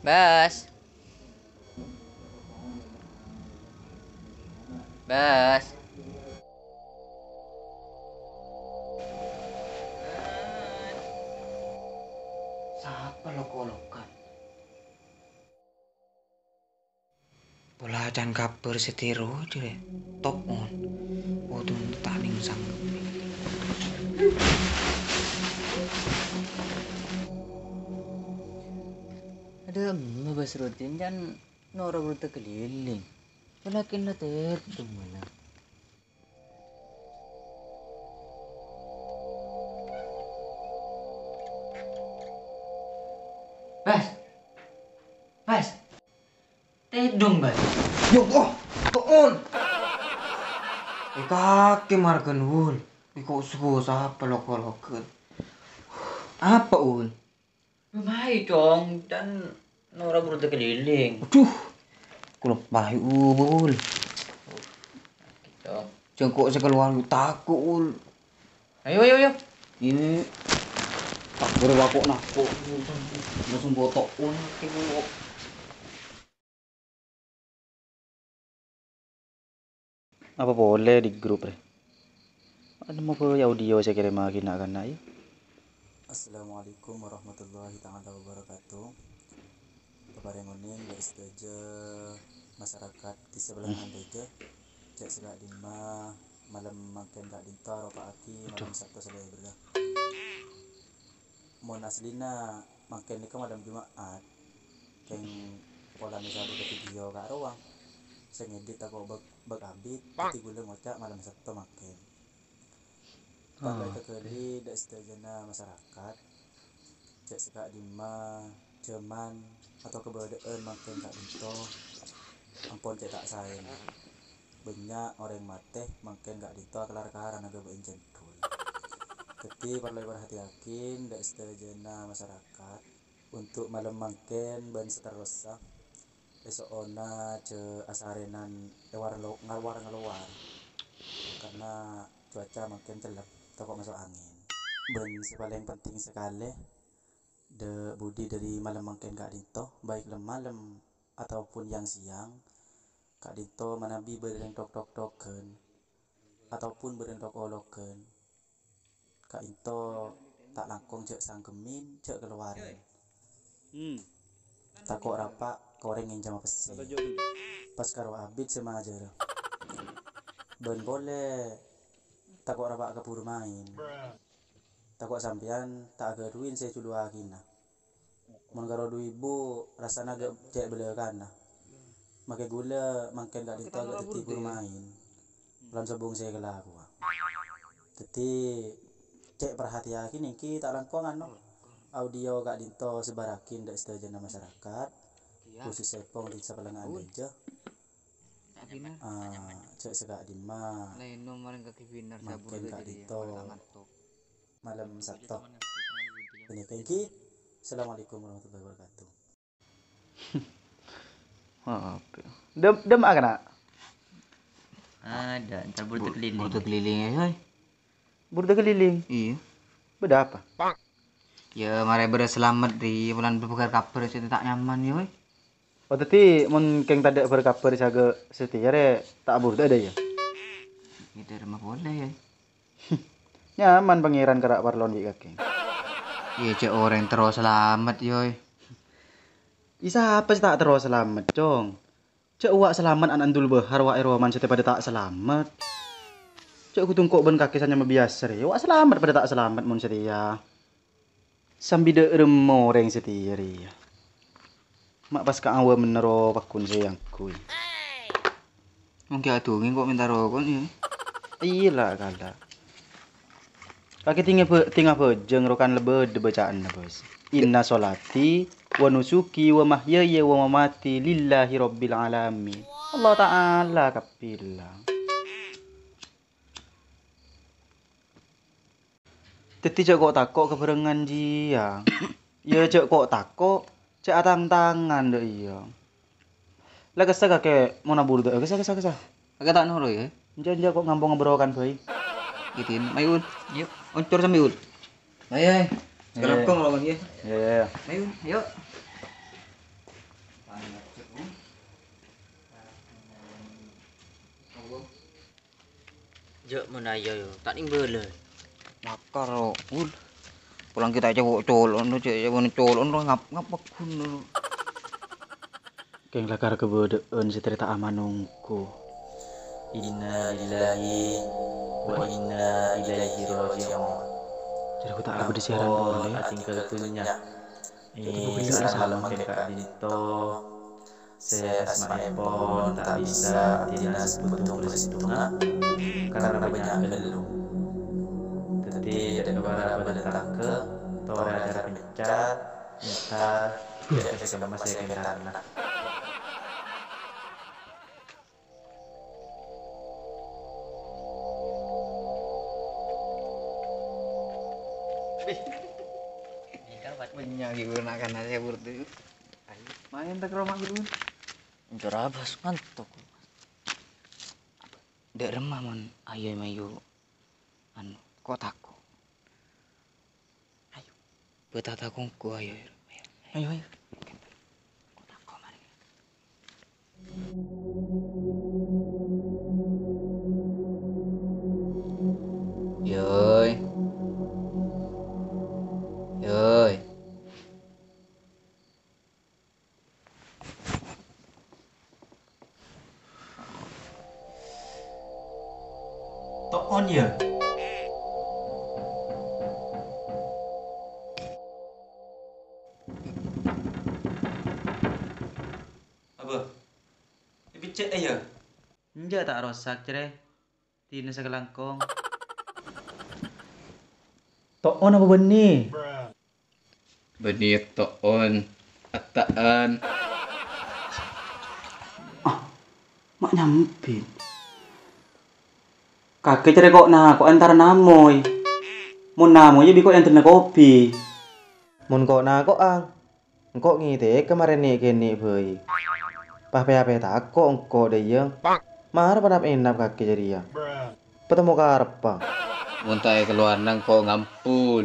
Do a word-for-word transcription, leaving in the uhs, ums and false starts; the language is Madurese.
Bas. Bas. Sapa lok-olokan? Pola can kabhâr sè tèro jârèya, top on. Kodhu ta' nèng sanggep. Adâ, emma Basrudin can noro' buru ta' keliling. Polana la tertung mala. Bas. Bas. Tèdung, Bas. Yo, oh, to'on. Eh, kakè marghâna, Wul. Iko suko sapa lok-olokan? Apa, Wul? Bâ' mayu, Cong, can noro' buru ta' keliling. Aduh, kaulâ mayu, Wul. Cong. Jhâ' engko' sè kalowar tako', Wul. Ayo, ayo, ayo. Ini tak berwakok nako. Langsung botok, Wul. Apa polè di grup rè? Nemmo bhâi audio sè kèrèmmaghi na'-kana' yâ. Assalamualaikum warahmatullahi taala wabarakatuh. Paparèng onèng dâ' sadhâjâ masarakat Dhisa Bâlângan Rèjâ. Cè' saka'dimma malem mangkèn ka'dinto aropa'aghi malem Sabto sè lebârrâ. Mon aslina mangkèn nèka malem Juma'at, kèng polana sabâ katiga ka' rowang. Sè ngedit tako' bâk-, bâk abit, dhâddhi kaulâ ngoca' malem Sabto mangkèn. Parlo èkaghâli dâ' sadhâjâna masarakat, cè' saka'dimma jhâman atau kabâdâ'ân mangkèn ka'dinto ampon cè' ta' saèna. Bânnya' orèng matè mangkèn ka'dinto aklar-karan aghâbây cendhul. Dhâddhi parlo èparhatèyaghi dâ' sadhâjâna masarakat untuk malem mangkèn bân saterrossa, èso'ona jhâ' asarènan èwar lo-, ngawar-ngalowar. Karna cuaca mangkèn cellep, tako' maso' angèn. Bân sè palèng penting sakalè, dâ-, budi dâri malem mangkèn ka'dinto, baik lem-malem ataupun yang-siang, ka'dinto manabi bâdâ rèng tok-tok-toghân ataupun bâdâ rèng tok-ologhân, ka'dinto ta' langkong jhâ' sangghemmèn, jhâ' kalowarèn. Hmm. Tako' rapa' ka orèng ngènjhâmâ pèssè. Pas karo abit sè majârâ. Bân polè tako' rapa' kabhuru maèn. Tako' sampèyan ta' aghâdhuwin sè èjuluwaghina. Mon karo dhu ibu, rassana ghi' cè' bâlâkana. Makè ghulâ mangkèn ka'dinto ghi' dhâddhi buru maèn. Lan sobung sè kalakowa. Dhâddhi, cè' parhatèyaghi nènggi ta' langkong ano. Audio ka'dinto sebarraghi dâ' sadhâjâna masarakat, khusus sèpong di sapalengnga'an dâjâ. Ah, cè' saka'dimma mangkèn ka'dinto malem Sabto. Ghânèka èngghi. Assalamualaikum warahmatullahi wabarakatuh. Apa? Dem, dem akana? Ada, entar buru ta' keliling. Buru ta' keliling, yâ, hei. Buru ta' keliling? Iyâ. Bâdâ apa? Yâ, marè bârâs salamet, Ri. Polana bâbâghâr kabhâr sè ta' nyaman, yâ, wèh. Oh, dhâddhi mon kèng tadâ' bâr-kabhâr sè aghâ' satèya rè ta' abhurdhâ dâ' iyâ? Iyâ, dâremma polè, yâ. Nyaman Pangèran kara' parlon bi' kakè. Iyâ, jhâ' orèng terro salamet, yoy. Iyâ, sapa sè ta' terro salamet, Cong? Jhâ' uwâ' salamet ana' Dul Bahar, wa' è roman satèya padâ ta' salamet. Jhâ' kodhu engko' bân kakè sanyama biyasa rè. Uwâ' salamet padâ ta' salamet mon satèya. Sambi dâ' remma orèng satèya rèya. Ma' pas ka awâ mennero paggun sè èangghuy. Mon ghi' adhungè engko' mènta roko', yâ. Iyâ la, kala. Kakè tengnga bâ-, tengnga bhâjâng rokan lebbâ bâca'anna, Bos. Inna sholati wa nusuki wa mahyaya wa mamati lillahi rabbil alamin. Allah Ta'ala kabbhi la. Dhâddhi jhâ' ko'-tako' ka bhârengngan jiyâ. Iyâ, jhâ' ko'-tako', jhâ' atang-tangan dâ' iyâ. La kassa kakè mon abhurdhâ'â, kassa, kassa, kassa. Kakè ta' noro' yâ? Enjâ', enjâ' ko' ngampong abhârokan bhâi. Ghitin, mayu, Ul. Yu'. Oncor sambi, Ul. Ayo, ayo. Kalangkong lawan dia. Iyâ, iyâ, iyâ. Mayu, yu'. Jhâ' mon ayo, yo, ta' nèng bâlâi. Makar, Bul. Polang kita cowok colon, cek cowok colon, ngap-ngap paggun. Kèng lakar kabâdâ'ân sè tarèta amanongko. Innalillahi wa inna ilaihi raji'un. Jârèya ta' abdhi siaran polè. Atinggal dunnya. Ih, salam ka'dinto. Sè asmaèpon ta' bisa atèna sebuttong polè sèttonga, karna bânnya' ghâllu. Dhâddhi, dâ' kabârâ bâdâ tangghâ, torè acara pencar, entar, jhâ' sè kemma sè kèntarna. Bânnya' ghi' bârna' kana' sè burdu. Ayo, maèn ta' ka roma ghâllu. Entar abâs ngantok. Dâ' remma mon ayo mayu, anu, ko-tako. Ayo. Bâ' ta' tako engko', ayo, ayo. Ayo, ayo. Ko-tako, marè. Yoy. Yoy. To'on, yâ. Apa? Èpèccè'è, yâ? Enjâ' ta' rosak, Crè. Dinah sakalangkong. To'on apa bânnè? Bânnè to'on, atta'an. Ah, ma' nyambit. Kakè Crè ko'-nako'an entar namoy. Mon namoy, bi' ko' èanterra kopi. Mon ko'-nako'an, engko' ngètèka marè nè'-kènè' bhâi. Pas pè-apè tako' engko' dâ' iyâ. Mara panap-enap kakè jârèya. Patemmo karebbhâ. Mon ta' èkalowarana engko' ngampun.